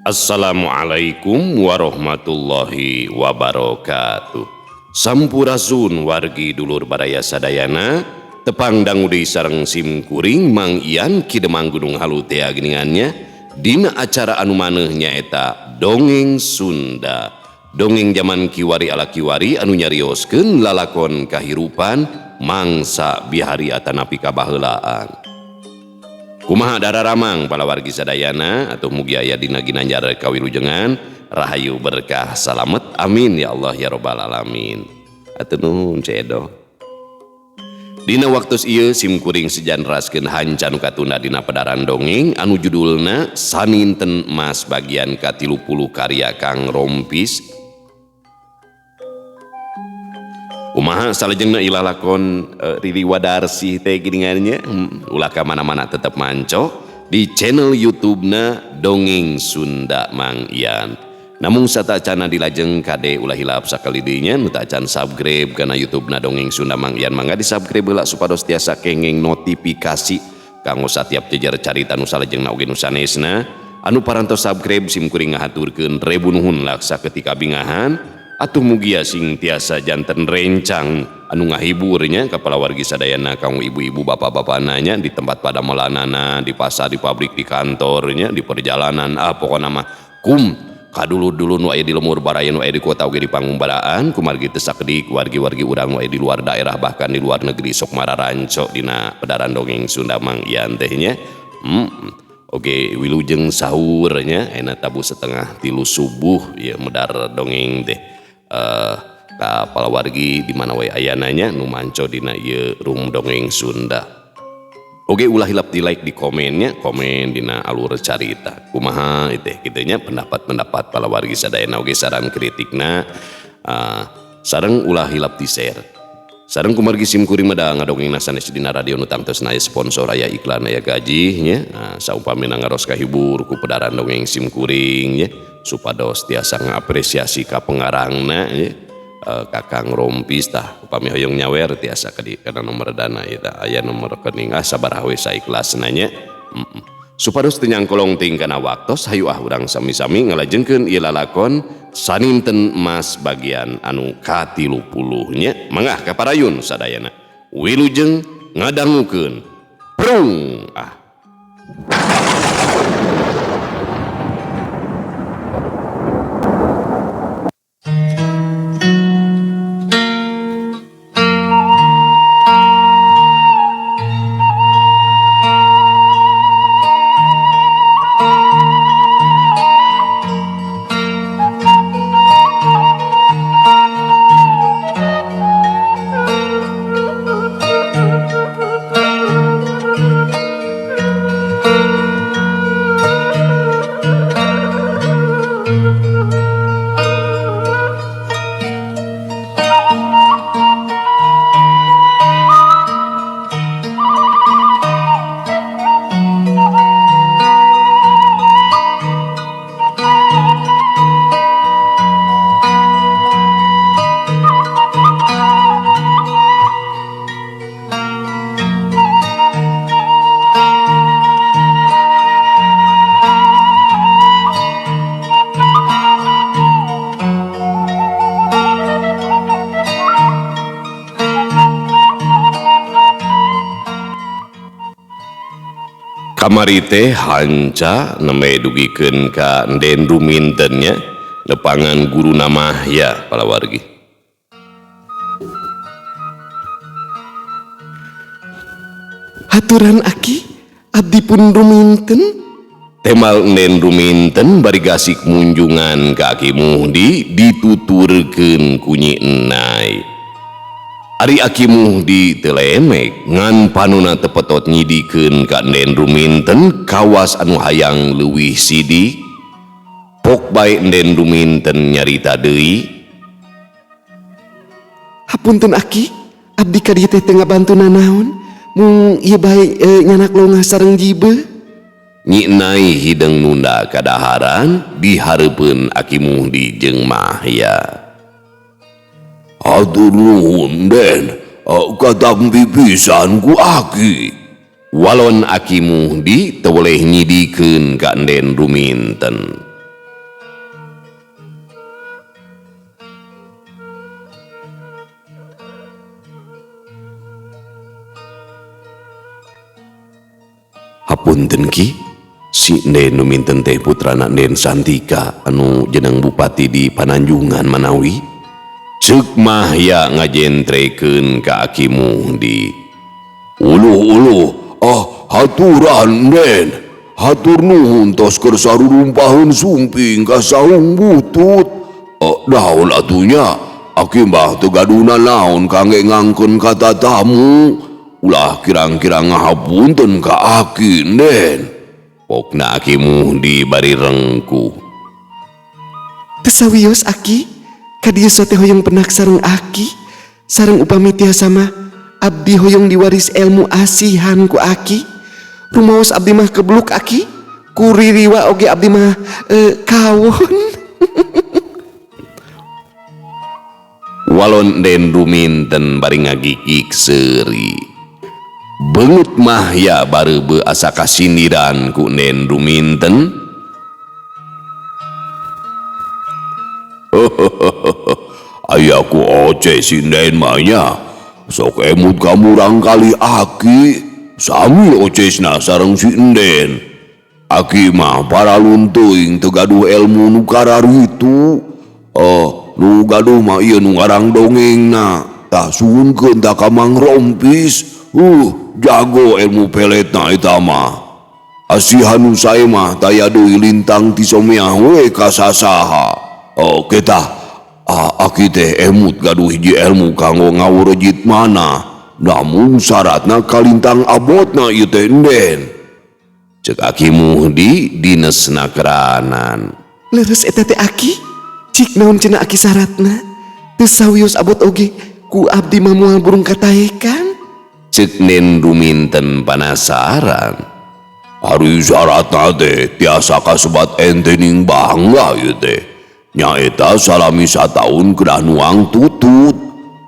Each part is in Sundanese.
Assalamualaikum warahmatullahi wabarakatuh. Sampurasun wargi dulur baraya sadayana, tepang dangu deui sareng sim kuring Mang Ian Ki Demang Gunung Halu tea geuningannya dina acara anu maneuh nyaeta Dongeng Sunda. Dongeng jaman kiwari ala kiwari anu nyarioskeun lalakon kahirupan mangsa bihari atanapi kabaheulaan. Kumaha dararamang palawargi sadayana atau mugi aya dina ginanjar kawilujengan rahayu berkah salamet amin ya Allah ya robbal alamin. Atuh nuhun Cedo. Dina waktos ieu sim kuring sejan raskeun hanca nu katunda dina pedaran dongeng anu judulna Saninten Emas bagian ka-30 karya Kang Rompis. Kumaha salajengna ilah lakon Riri Wadarsih teh geuningannya, ulah ka mana-mana tetep manco di channel YouTube-na Dongeng Sunda Mang Ian. Namung satacana dilajeng kade ulah hilap sakali deui nya nu tacan subscribe kana YouTube-na Dongeng Sunda Mang Ian mangga di-subscribe heula supados tiasa kenging notifikasi kanggo satiap jejer carita nu salajengna oge nu sanesna. Anu parantos subscribe sim kuring ngahaturkeun rebu nuhun laksa ketika bingahan. Atuh mugia sing tiasa janten rencang anu ngahiburnya ka palawargi sadayana kanggo ibu-ibu bapak-bapak nanya di tempat pada melanana, di pasar, di pabrik, di kantornya, di perjalanan, pokona mah kum kadulu-dulu nu aya di lemur baraya nu aya di kota oge di pangumbaraan kumargi teu sakedik wargi-wargi urang nu aya di luar daerah bahkan di luar negeri sok mararanco dina pedaran dongeng Sunda Mang Ian teh nya. Oke, wilujeng sahurnya enak tabu 2:30 subuh ya medar dongeng teh. Ka palawargi di mana wae ayananya nu manco dina ieu room dongeng Sunda. Oke, ulah hilap di like, di komennya, komen dina alur carita. Kumaha teh kitu nya pendapat-pendapat palawargi sadayana oge saran kritikna, sareng ulah hilap di share. Sareng kumargi sim kuring mah da ngadongengna sanes dina radio nu tangtosna aya sponsor aya iklan aya gaji nya. Nah, saumpamina ngaros kahibur ku pedaran dongeng sim kuring nya supados tiasa ngapresiasi ka pengarangna nya. Kakang Rompis tah upami hoyong nyawer tiasa kana nomor dana ieu tah aya nomor rekening sabaraha we saikhlasna nya. Supados teu nyangkolong teuing kana waktos hayu ah urang sami-sami ngalajengkeun ieu lalakon Saninten Emas bagian anu ka-30 nya. Mangga ka parayun sadayana. Wilujeng ngadangukeun. Prung ah. Kamari teh hanca nembe dugikeun ka Nden Ruminten nya nepangan guru Mahya palawargi. Haturan aki abdi pun Ruminten. Temal Nden Ruminten bari gasik munjungan ka Aki Muhdi dituturkeun ku Nyi Enai. Ari Aki Muhdi teu lemek ngan panuna tepetot nyidikeun ka Nden Ruminten kawas anu hayang leuwih sidik. Pok bae Nden Ruminten nyarita deui. Hapunten Aki, abdi ka dieu teh teu ngabantu nanaon, mung ieu bae nyanak longah sareng jibe. Nyi Enai hideng nunda kadaharan dihareupeun Aki Muhdi jeung Mahya. Hatur nuhun Den, katampi pisan ku Aki. Walon Aki Muhdi teu boleh nyidikeun ka Nden Ruminten. Hapunten Ki, si Nden Ruminten teh putrana Nden Santika anu jeneng bupati di Pananjungan manawi. Ceuk Mahya ngajentrekeun ka Aki Muhdi. Uluh-uluh, ah haturan Den. Hatur nuhun tos keur sarurumpaheun sumping ka saung butut. Daun atunya, aki mah teu gaduhna naon kangge ngangkeun ka tatamu. Ulah kirang-kirang ngahapunten ka aki Den. Pokna Aki Muhdi bari rengkuh. Teu sawios Aki, ka dieu teh hoyong penak sareng Aki. Sareng upami tiasa mah abdi hoyong diwaris ilmu asihan ku Aki. Rumaos abdi mah kebluk Aki, ku ririwa oge abdi mah kawon. Walon Den Ruminten bari ngagigik seuri. Beungeut Mahya bareubeuh asa kasindiran ku Den Ruminten. Aya ku oce sinden mah nya. Sok emut ka murang kali aki. Sami ocesna sareng si Enden. Aki mah paralun teuing teu gaduh ilmu nu kararitu. Nu gaduh mah ieu nu ngarang dongengna. Tah suhunkeun tah ka Mang Rompis. Jago ilmu peletna eta mah. Asihan nu sae mah taya deui lintang ti someah we ka sasaha. Oke tah, aki teh emut gaduh hiji ilmu kanggo ngawurejit mana. Namun syaratna kalintang abotna ieu teh Enden. Ceuk Aki Muhdi dinesna keranan. Leres eta teh Aki, cik naon cenah Aki syaratna? Teu sawios abot oge ku abdi mah moal burung kataekan. Ceuk Den Ruminten panasaran. Ari syaratna teh tiasa kasebat entening bangga ieu teh. Nyaeta salami sataun kedah nuang tutut.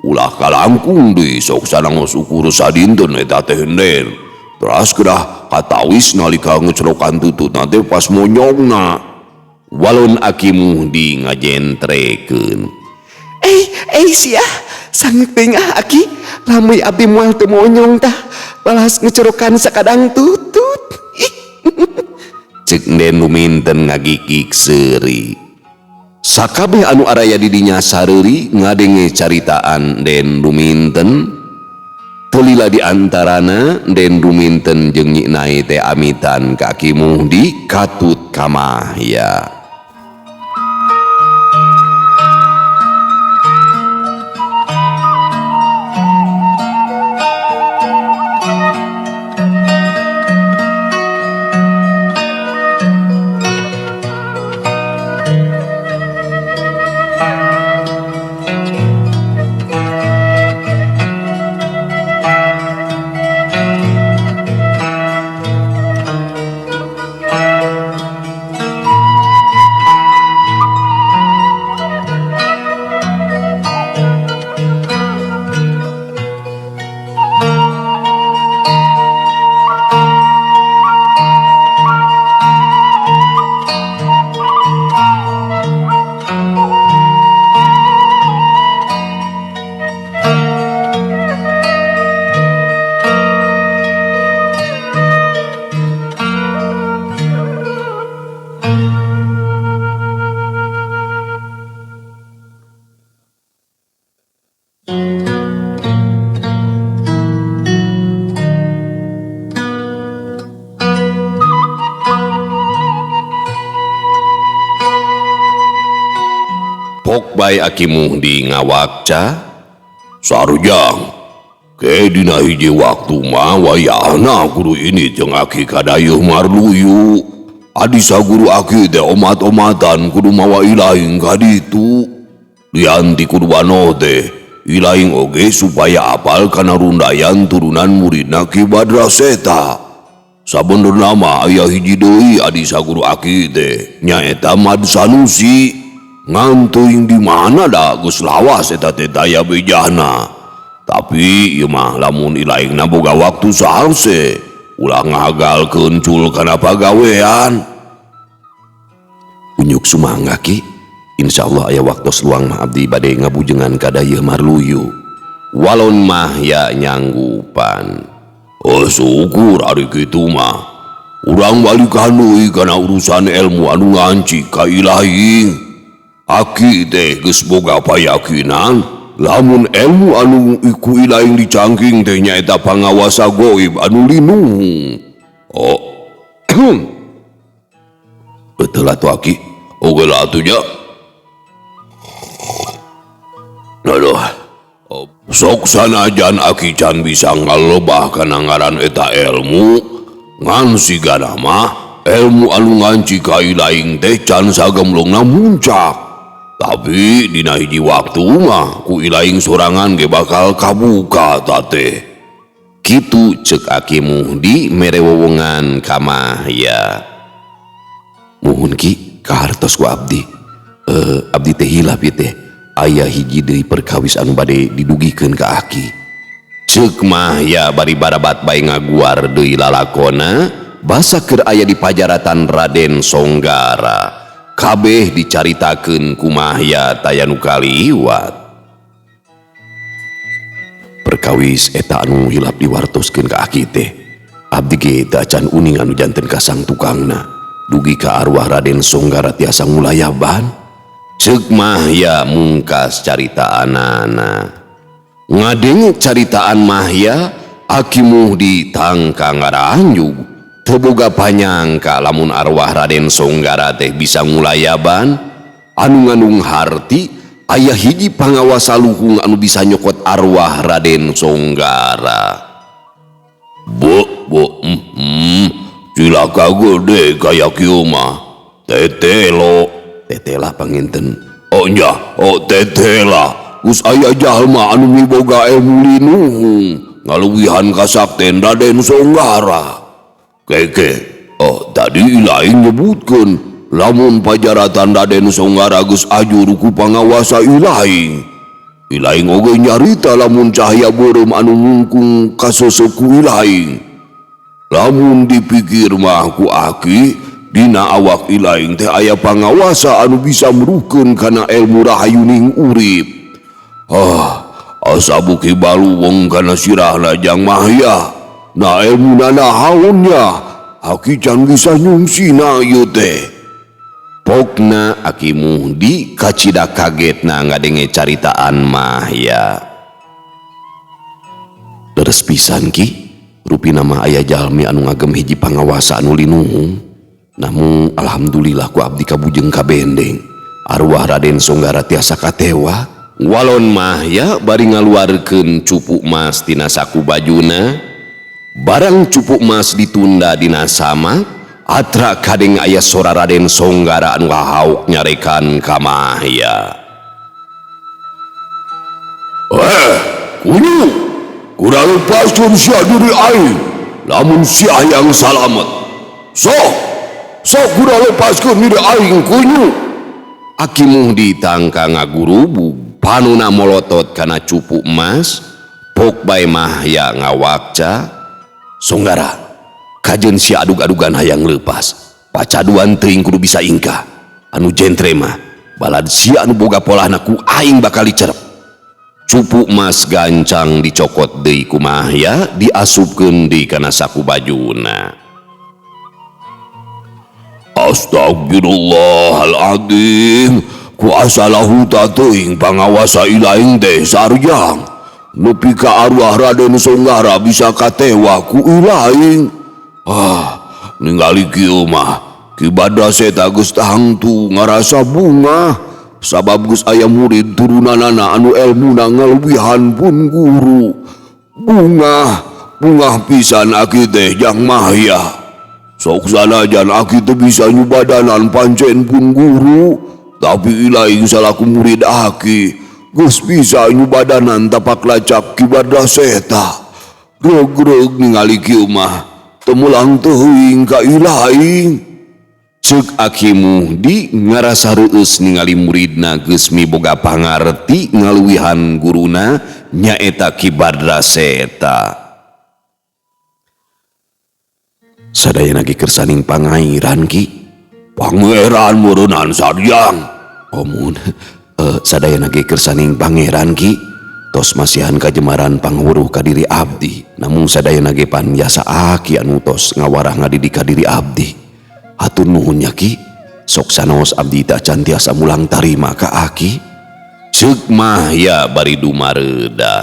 Ulah kalangkung deui sok sanangos ukur sadinten eta teh Enden. Teras kedah katawis nalika ngecerokan tututna teh pas monyongna. Walon Aki Muhdi ngajentrekeun. Sia, sangeuk teuing ah Aki, lamun abdi moal teu monyong tah, balas ngecerokan sakadang tutut. Ceuk Den Ruminten ngagigik seuri. Sakabeh anu araya di dinya sareuri ngadenge caritaan Den Ruminten. Teu lila di antarana Den Ruminten jeung Nyi Nai teh amitan ka Aki Muhdi katut ka Mahya. Pok bae Aki Muhdi ngawakca. Sarjang, ke dina hiji waktu mah wayahna guru ini jeung aki kadayeuh marluyu. Adisa guru aki teh omat-omatan kudu mawa ilaing ka ditu. Lian ti kudu bano teh ilaing oge supaya apal kana rundayan turunan muridna Ki Badraseta. Sabenerna mah aya hiji deui adisa guru aki teh nyaeta Mad Sanusi. Ngan teuing di mana da geus lawas eta teh daya bejana. Tapi ieu mah lamun ilaingna boga waktu saharse, ulah ngahagalkeun cul kana pagawean. Unyuk sumangga Ki, insyaallah aya waktos luang mah abdi bade ngabujengan ka dayeuh Marluyu. Walon mah ya nyanggupan. Oh syukur ari kitu mah. Urang balikan deui kana urusan ilmu anu nganci ka ilahi. Aki teh geus boga payakinan lamun ilmu anu iku ilahi dicangking teh nyaeta pangawasa goib anu linuhung. Oh. Betul atuh aki. Oke lah atuh nya. Aduh. Sok sanajan aki can bisa ngalebah kana ngaran eta ilmu. Ngan sigana mah ilmu anu nganci ka ilaing teh can sagemblongna muncak. Tapi dina hiji waktu mah ku ilaing sorangan ge bakal kabuka ta teh. Kitu ceuk Aki Muhdi mere wewongan ka Mahya. Muhun Ki, kahartos ku abdi. Abdi teh hilap ieu teh. Aya hiji deui perkawis anu bade didugikeun ka Aki. Ceuk Mahya bari barabat bae ngaguar deui lalakona basa keur aya di pajaratan Raden Songgara. Kabeh dicaritakeun ku Mahya taya nu kaliwat. Perkawis eta anu hilap diwartoskeun ka Aki teh. Abdi ge teu acan uning anu janten kasang tukangna. Dugi ka arwah Raden Songgara tiasa ngulayaban. Ceuk Mahya mungkas caritaanana. Ngadenge caritaan Mahya, Aki Muhdi tangka ngaranjug. Teu boga panyangka lamun arwah Raden Songgara teh bisa ngulayaban. Anu ngandung harti aya hiji pangawasa luhung anu bisa nyokot arwah Raden Songgara. Bo bo cilaka gede kaya kieu mah. Tetelo, tetela panginten. Oh nya, oh tetela. Geus aya jalma anu miboga ilmu linuhung ngaluwihan kasakten Raden Songgara. Keke, oh tadi ilaing nyebutkeun lamun pajaratan Raden Songgara geus ajur ku pangawasa ilaing. Ilaing oge nyarita lamun cahaya beureum anu mungkung kasosok ku ilaing. Lamun dipikir mah ku aki dina awak ilaing teh aya pangawasa anu bisa meruhkeun kana ilmu rahayuning urip. Ah, asa buki baluweng kana sirahna jang Mahya. Na ilmu nanahaonnya, aki can bisa nyungsina ieu teh. Pokna Aki Muhdi kacida kagetna ngadenge caritaan Mahya. Leres pisan Ki, rupina mah aya jalmi anu ngagem hiji pangawasa anu linuhung. Namun alhamdulillah ku abdi kabujeng kabendeng. Arwah Raden Songgara tiasa katewa. Walon Mahya bari ngaluarkeun cupu emas tina saku bajuna. Barang cupu emas ditunda dina samak, atra kadeng aya sora Raden Songgara anu hauk nyarekan ka Mahya. Kunyu, kurang lepaskeun sia diri aing, lamun sia hayang salamet. Sok, sok kurang lepaskeun diri aing kunyu. Aki Muhdi tangka ngagurubug. Panuna molotot kana cupu emas, pok bae Mahya ngawakca. Songgara, kajeun sia adug-adugan hayang leupas. Pacaduan teuing kudu bisa ingkah. Anu jentre mah, balad sia anu boga polahna ku aing bakal dicerep. Cupu emas gancang dicokot deui ku Mahya, diasupkeun deui kana saku bajuna. Astagfirullahaladzim. Ku asalahu teuing pangawasa ilaing teh sarjang. Nepi ka arwah Raden Songgara bisa katewa ku ilaing. Ah, ningali kieu mah Ki Badra Seta geus tangtu ngarasa bungah sabab geus aya murid turunanana anu elmuna ngaleuwihan pun guru. Bungah, bungah pisan aki teh jang Mahya. Sok sanajan aki teu bisa nyubadanan pancen pun guru. Tapi ilaing salaku murid aki geus bisa nyubadanan tapak lacak Ki Badra Seta. Reug-reug ningali kieu mah temulang teuing ka ilaing. Ceuk Aki Muhdi ngarasa reueus ningali muridna geus miboga pangarti ngaluwihan guruna nyaeta Ki Badra Seta. Sadayana ge kersaning pangairan Ki. Pangeran meureunnan sarjang. Omun, sadayana ge kersaning pangeran Ki. Tos masihan kajemaran pangwuruh ka diri abdi, namung sadayana ge pan jasa aki anu tos ngawarah ngadidik ka diri abdi. Hatur nuhun nya Ki, sok sanaos abdi teh acan tiasa mulang tarima ka aki. Ceuk Mahya bari dumareuda.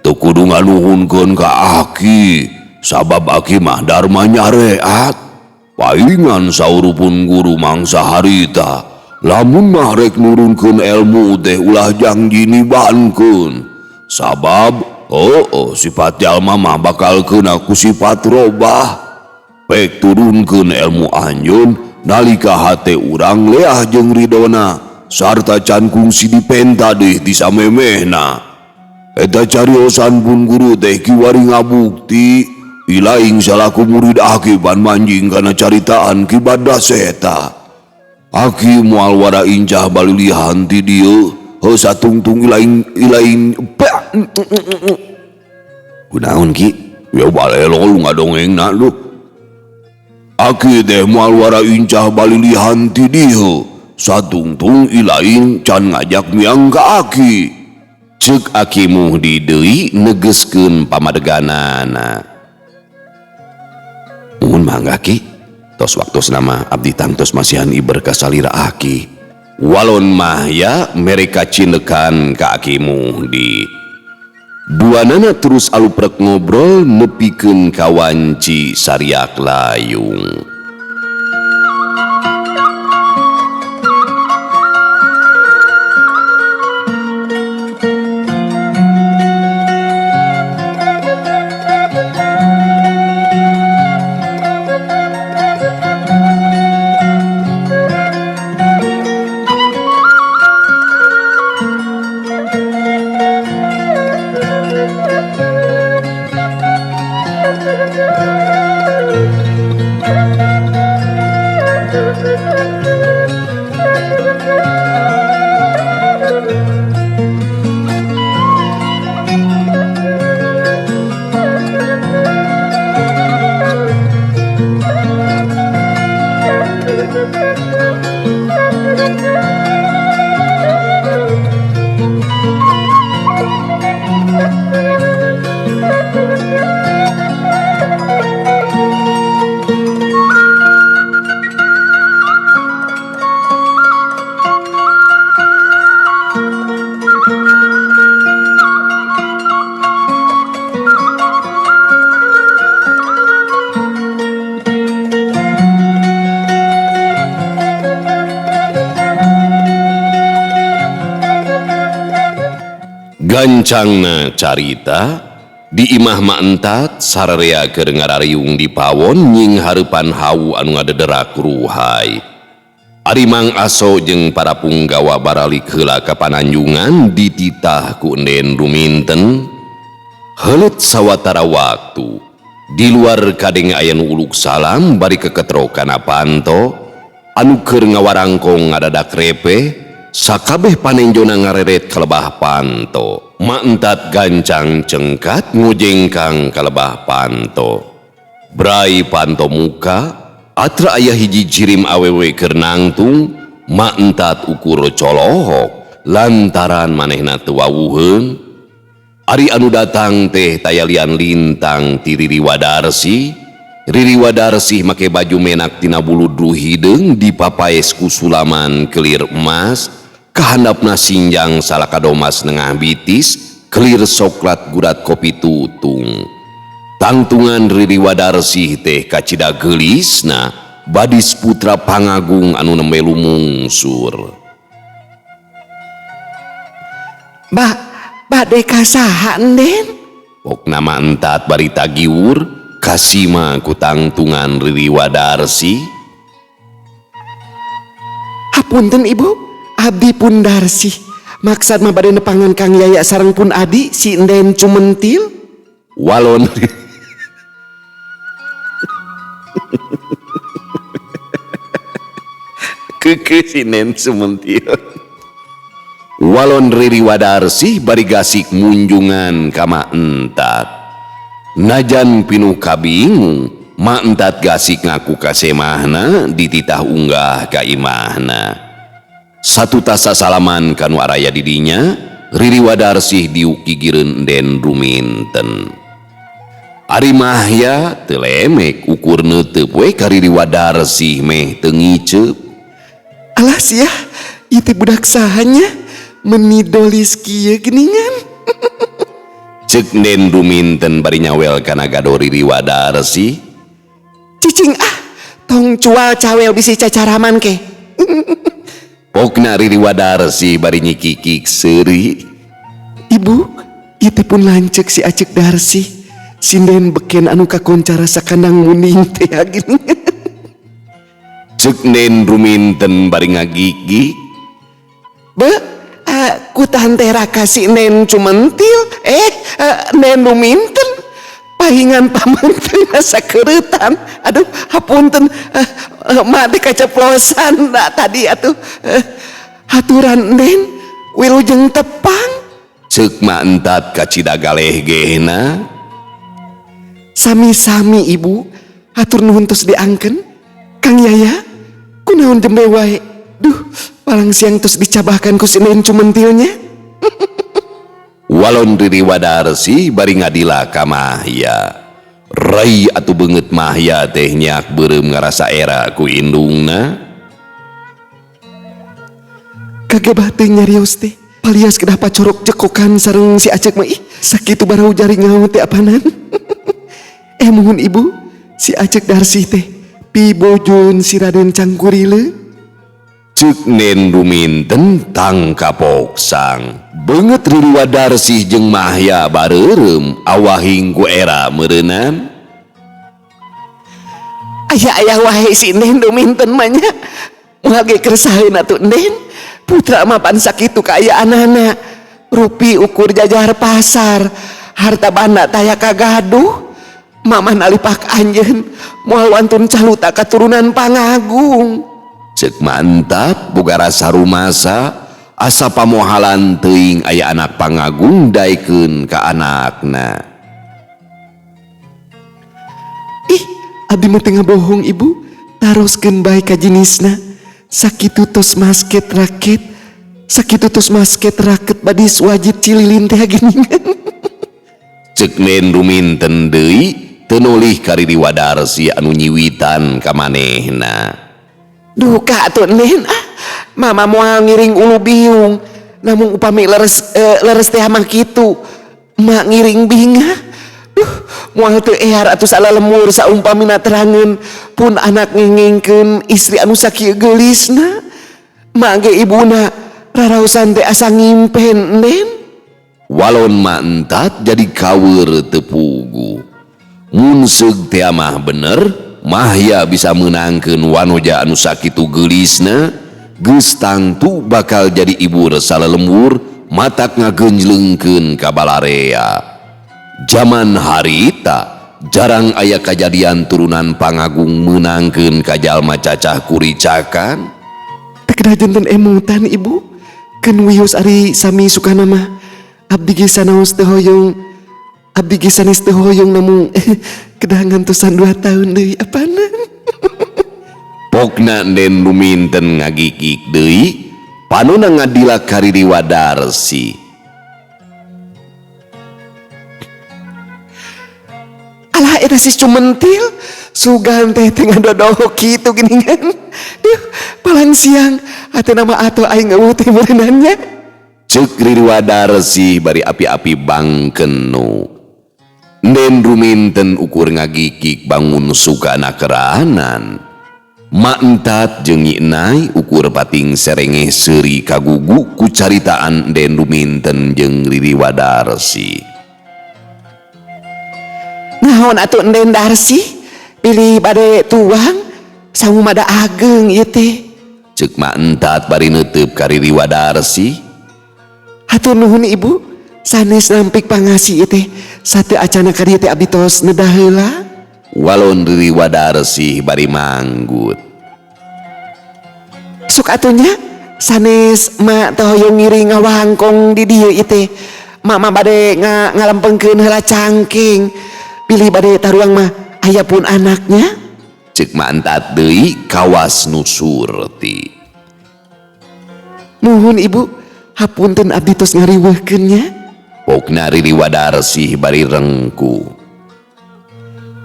Teu kudu nganuhunkeun ka aki, sabab aki mah dharma nyareat. Paingan saurupun guru mangsa harita, lamun mah rek nurunkeun ilmu teh ulah jangji nibankeun. Sabab sifat jalma mah bakal keuna ku sifat robah. Pek turunkeun ilmu anjeun nalika hate urang leah jeung ridona sarta can kungsi dipenta deui ti samemehna. Eta cariosan pun guru teh kiwari ngabukti ilaing salaku murid aki pan manjing kana caritaan Ki Badaseta. Aki moal wara incah balilihan ti dieu heuh satungtung ilaing ilaing Kunaon Ki? Ya balelo ngadongengna lu. Aki teh moal wara incah balilihan ti dieu satungtung ilaing can ngajak miang ka aki. Ceuk Aki Muhdi deui negeskeun pamadeganana. Nuhun mangga Ki, tos waktosna mah abdi tangtos masihan iber ka salira aki. Walon Mahya mere kacinekan ka Aki Muhdi. Duanana terus aluprek ngobrol nepikeun ka wanci sariak layung. Gancangna carita di imah Mak Entat sararea keur ngarariung di pawon nying hareupan hawu anu ngadederak ruhai. Ari Mang Aso jeung para punggawa baralik heula ka Pananjungan dititah ku Enden Ruminten. Heuleut sawatara waktu di luar kadenge aya nu uluk salam bari keketro kana panto anu keur ngawarangkong ngadadak repeh. Sakabeh panenjona ngareret kalebah panto. Mak Entat gancang cengkat ngojengkang kalebah panto. Brai panto muka, atra aya hiji jirim awewe keur nangtung, Mak Entat ukur colohok lantaran manehna teu wawuheun. Ari anu datang teh tayalian lintang ti Riri Wadarsih. Riri Wadarsih make baju menak tina bulu dru hideung dipapaes ku sulaman kelir emas. Kahandapna sinjang salakadomas nengah bitis, kelir soklat gurat kopi tutung. Tangtungan Riri Wadarsih teh kacida geulisna, badis putra pangagung anu nembe lumungsur. Bade ka saha Enden? Pokna Mak Entat bari tagiwur, kasima ku tangtungan Riri Wadarsih. Hapunten Ibu, abdi pun Darsih. Maksad mah bade nepangan Kang Yaya sareng pun adi si Enden Cumentil. Walon keke si Enden Cumentil. Walon Riri Wadarsih bari gasik munjungan ka Mak Entat. Najan pinuh kabingung, Mak Entat gasik ngaku ka semahna dititah unggah ka imahna. Satu tasa salaman kanu araya didinya, Riri Wadarsih diuk gigireun Enden Ruminten. Ari Mahya teu lemek ukur neuteup we ka Riri Wadarsih meh teu ngiceup. Alah sia, ieu teh budak saha nya? Meni dolis kieu geuningan. Ceuk Nden Ruminten bari nyawel kana gado Riri Wadarsih. Cicing ah, tong cual cawel bisi cacaraman ke. Pokna Riri Wadarsih bari nyikikik seuri. Ibu, ieu teh pun lanceuk si Acek Darsih. Sinden beken anu kakoncara sakandang muning teh geuningan. Ceuk Nden Ruminten bari ngagigik. Be, ku tante raka si Nen Cumentil, Nen Ruminten. Pahingan pamentri sakeureutan. Aduh, hapunten, mak teh kaceplosan da tadi atuh. Haturan Nen, wilujeng tepang. Ceuk mak entat kacida galeh gehna. Sami-sami ibu, hatur nuhun tos diangken. Kang Yaya, kunaon jembe wae? Duh, palang siang tos dicabahkan ku si Nen Cumentilnya. Walon Riri Wadarsih bari ngadila ka Mahya. Rai atuh beungeut Mahya teh nyak beureum ngarasa era ku indungna. Kagebah teh nyarios teh, palias kedah pacorok jekokan sareng si Acek mah ih, sakitu barau jari ngau teh apanan. Muhun ibu, si Acek Darsih teh pibojon si Raden Cangkurile. Ceuk Nen Ruminten tang kapoksang. Beungeut Riri Wadarsih jeung Mahya bareureum awahing ku era meureunan. Aya-aya wae si Nen Ruminten mah nya. Moal ge keresaheun atuh Nen. Putra mah pan sakitu kaayaanana. Rupi ukur jajar pasar, harta banda taya kagaduh. Mama nalipak anjeun moal wantun caluta katurunan pangagung. Ceuk mantap boga rasa rumasa asa pamohalan teuing aya anak pangagung daekeun ka anakna. Ih, abdi mah teu ngabohong ibu, taroskeun bae ka jinisna. Sakitu tos masket raket, sakitu tos masket raket badis wajib cililin teh geuningan. Ceuk Nen Ruminten deui teu nolih ka Riri Wadarsih anu nyiwitan ka manehna. Duka atuh Nen, ah, mama moal ngiring ulu biung, namung upami leres teh mah kitu, mak ngiring bingah. Duh, moal teu ear atuh salalemur saumpamina terangeun pun anak ngengengkeun istri anu sakieu geulisna. Mak ge ibuna rarausan teh asa ngimpen Nen. Walon mak entat jadi kaweur teu pugu. Mun seug teh mah bener, Mahya bisa meunangkeun wanoja anu sakitu geulisna, geus tangtu bakal jadi ibu salalembur matak ngagenjleungkeun ka balarea. Jaman harita jarang aya kajadian turunan pangagung meunangkeun ka jalma cacah kuricakan. Teu kedah janten emutan ibu, keun wios ari sami sukana mah abdi ge sanaos teu hoyong, abdi ge sanes teu hoyong namung kedah ngantosan 2 tahun deui apana. Pokna Nen Ruminten ngagikik deui, panona ngadila ka Riri Wadarsih. Alah eta si Cumentil, sugan teh teh ngadodoh kitu geuningan. Duh, palang siang hatena mah atuh aing eueuh teh meureunannya. Ceuk Riri Wadarsih bari api-api bangkenu. Nen Ruminten ukur ngagikik bangun sukana keranan. Mak entat jeung Nyi Enai ukur pating serengeh seuri kagugu ku caritaan Den Ruminten jeung Riri Wadarsih. Naon atuh Nden Darsih? Pilih bade tuang sangu mada ageng ieu teh. Ceuk mak entat bari neuteub ka Riri Wadarsih. Hatur nuhun ibu, sanes nampik pangasih ieu teh. Sate acana ka dieu teh abdi tos nedah heula. Walon Riri Wadarsih bari manggut. Sok atuh nya sanes mak teh hoyong ngiring ngawangkong di dieu ieu teh. Mak mah bade ngalempengkeun heula cangking. Pilih bade taruang mah aya pun anaknya. Ceuk mak entat deui kawas nu surti. Nuhun ibu, Hapunten abdi tos ngariweuhkeun nya. Pokna Riri Wadarsih bari rengku.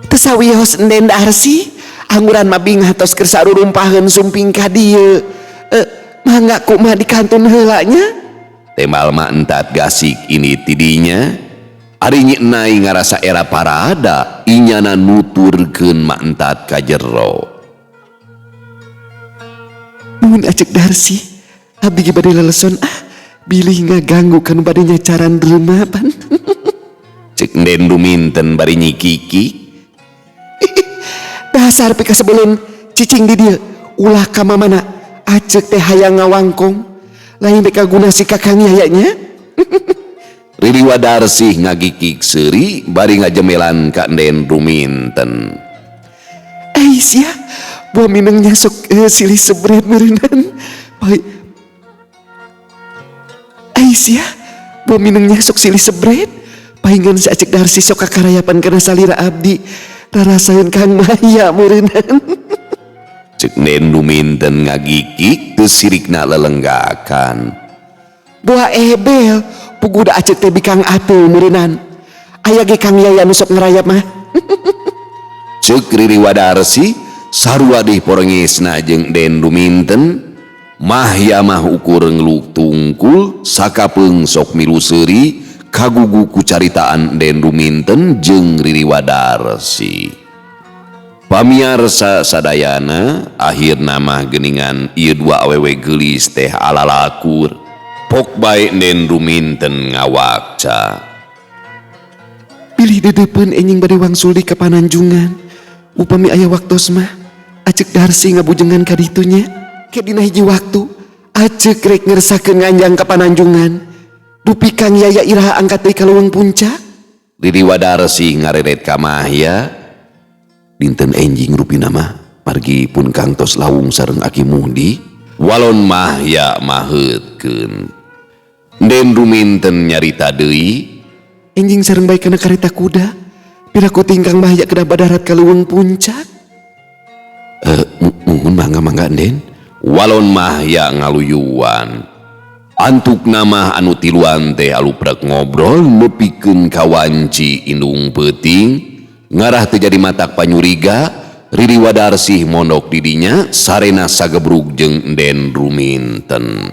Teu sawios Enden Darsi, angguran mah bingah tos keur sarurumpaheun sumping ka dieu. Mangga kumaha dikantun heula nya? Temal mah entat gasik ini tidinya. Ari Nyi Enai ngarasa era parada, inyana nuturkeun mak entat ka jero. Nuhun Acek Darsi, abdi ge bade leleson ah, bilih ngaganggu kanu bade nyacaran drema pan. Cek Enden Ruminten bari nyikiki. Dasar pikasebeleun cicing di dieu, ulah ka mamana Acek teh hayang ngawangkong. Lain rek kaguna si Kakang Yaya nya. Riri Wadarsih ngagikik seuri bari ngajemelan ka Enden Ruminten. Ai sia, buah minengnya sok silih sebret meureunnan. Pai. Ai sia, buah minengnya sok silih sebret. Paingan si Acek Darsi sok kakarayapan kana salira abdi. Rarasaeun Kang Maya meureunnan. Cek Enden Ruminten ngagikik teu sirikna lelenggakan. Buah ebel, puguda Acek teh bikang ateul meureunnan. Aya ge Kang Yaya nu sok ngarayap mah. Cek Riri Wadarsih sarua deui porengesna jeung Den Ruminten. Mahya mah ukur ngeluk tungkul sakapeung sok milu seuri kagugu ku caritaan Den Ruminten jeung Riri Wadarsih. Pamiarsa sadayana akhirna mah geuningan ieu dua awewe geulis teh alalakur. Pok bae Den Ruminten ngawakca. Bilih dedepeun enjing bade wangsul di ka Pananjungan. Upami aya waktos mah Acek Darsi ngabujengan ka ditu nya. Ke dina hiji waktu Acek rek ngersakeun nganjang ka Pananjungan. Dupi Kang Yaya iraha angkat deui ka leuweung puncak. Riri Wadarsih ngareret ka Mahya. Dinten enjing rupina mah margi pun Kang tos lawung sareng Aki Muhdi. Walon Mahya maheutkeun. Den Ruminten nyarita deui. Enjing sareng bae kana kareta kuda. Piraku tingkang Mahya kedah badarat ka leuweung puncak. Muhun mangga-mangga Den. Walon Mahya ngaluyuan. Antuk nama anu tiluan teh aluprek ngobrol nepikeun ka wanci indung peuting. Ngarah teu jadi matak panyuriga, Riri Wadarsih mondok di dinya sarena sagebrug jeung Den Ruminten.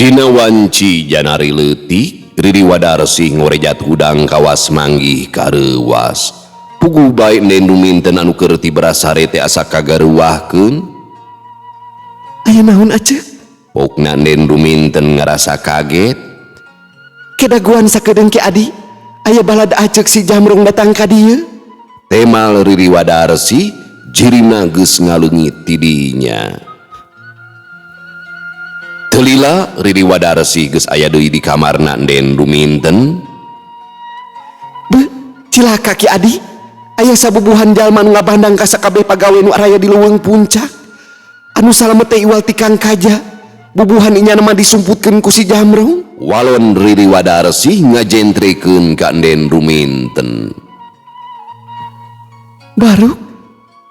Dina wanci janari leutik, Riri Wadarsih ngorejat hudang kawas manggih kareuwas. Puguh bae Den Ruminten anu keur tibra sare teh asa kagareuwahkeun. Aya naon Acek? Pokna Den Ruminten ngarasa kaget. Kedaguan sakedeung Ki Adi, aya balad Acek si Jamrong datang ka dieu. Temal Riri Wadarsih jirimna geus ngaleungit ti dinya. Telila Riri Wadarsih geus aya deui di kamarna Den Ruminten. Beuh, cilaka Ki Adi. Aya sabubuhan jalma nu ngabandang ka sakabeh pagawe nu araya di leuweung puncak. Anu salamet teh iwal ti Kang Kaja. Bubuhan inyana mah disumputkeun ku si Jamrong. Walon Riri Wadarsih ngajentrekeun ka Den Ruminten. Baruk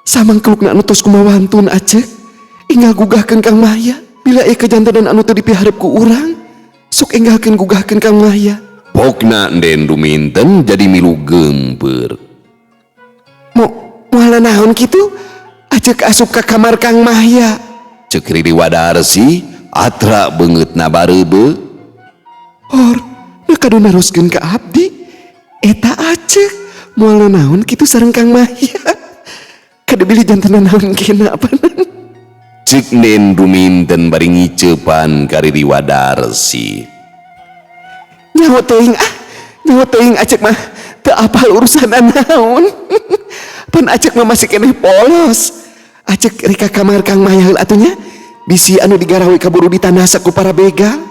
samangkelukna anu tos kumawantun Acek. Enggal gugahkeun Kang Mahya. Bila aya kajantenan anu teu dipiharep ku urang, sok enggalkeun gugahkeun Kang Mahya. Pokna Den Ruminten jadi milu geumpeur. Mo, moal naon kitu? Acek asup ka kamar Kang Mahya. Cek Riri Wadarsih atra beungeutna bareubeuh. Hor, nu kadu naroskeun ka abdi. Eta Acek Moal naon kitu sareng Kang Mahya. Kade bilih janten naon kena apanan. Cek Nden Ruminten bari ngiceupan ka Riri Wadarsih. Nyaho teuing ah, nyaho teuing acek mah teu apal urusan naon. Pan acek mah masih keneh polos. Acek rek ka kamar Kang Mahya heula atuh nya. Bisi anu digarawe kaburu ditanasa ku para begal.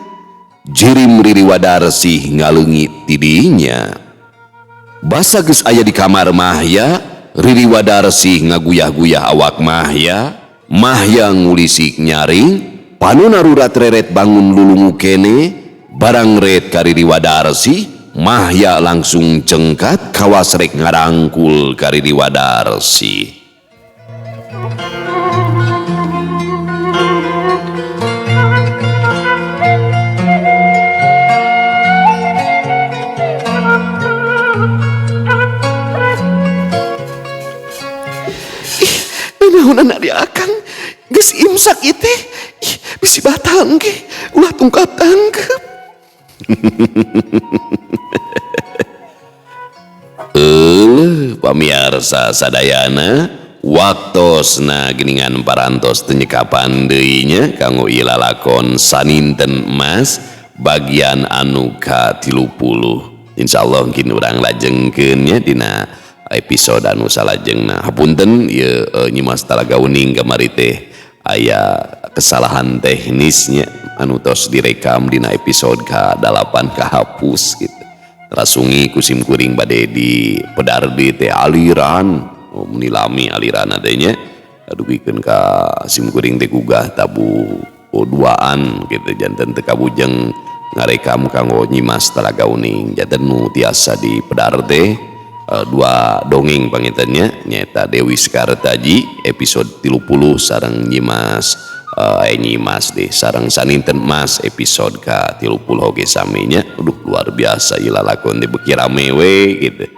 Jirim Riri Wadarsih ngaleungit ti dinya. Basa geus aya di kamar Mahya, Riri Wadarsih ngaguyah-guyah awak Mahya. Mahya ngulisik nyaring, panona rurat reret bangun lulungu kene, barang ret ka Riri Wadarsih, Mahya langsung cengkat kawas rek ngarangkul ka Riri Wadarsih. Naonan ari akang geus imsak ieu teh. Ih, bisi batal engke ulah tungkap tangkep. Euleuh pamiarsa sadayana, waktosna geuningan parantos teu nyekapan deui nya kanggo ieu lalakon Saninten Emas bagian anu ka-30. Insyaallah mungkin urang lajengkeun nya dina episode anu salajengna. Hapunten ieu Nyimas Talaga Uning kamari teh aya kesalahan teknisnya anu tos direkam dina episode ka-8 kahapus gitu. Rasungi kusim kuring bade di pedardi teh aliran, oh, menilami aliran adanya dugikeun ka sim kuring teh gugah tabu duaan gitu janten teu kabujeng ngarekam kanggo Nyimas Talaga Uning janten nu tiasa di pedar teh dua dongeng pangintennya nyaeta Dewi Sekartaji episode 30 sareng Nyimas Nyimas deh sareng Saninten Mas episode ka-30 oge saminya. Aduh luar biasa ieu lalakon teh beuki rame we gitu.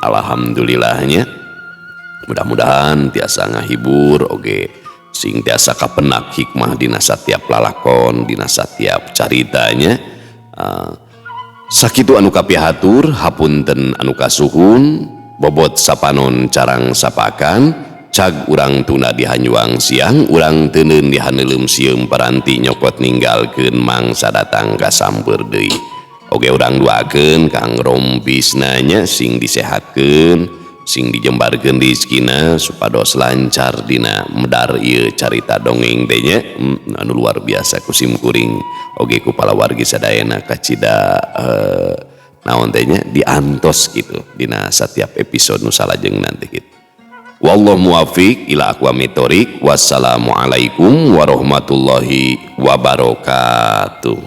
Alhamdulillahnya mudah-mudahan tiasa ngahibur oge sing tiasa kapenak hikmah dina satiap lalakon dina satiap caritanya. Sakitu anu kapihatur, hapunten anu kasuhun, bobot sapanon carang sapakan, cag urang tuna di hanyuang siang, urang teuneun di haneuleum sieum paranti nyokot ninggalkeun mangsa datang ka sampeur deui. Oge urang duakeun Kang Rompisna nya sing disehatkeun, sing dijembarkeun rizkina supados lancar dina medar ieu carita dongeng teh nya. Anu luar biasa ku sim kuring oge ku palawargi sadayana kacida naon teh nya diantos gitu dina setiap episode nu salajeng nanti gitu. Wallahu muwaffiq ila aqwamit thoriq. Wassalamualaikum warahmatullahi wabarakatuh.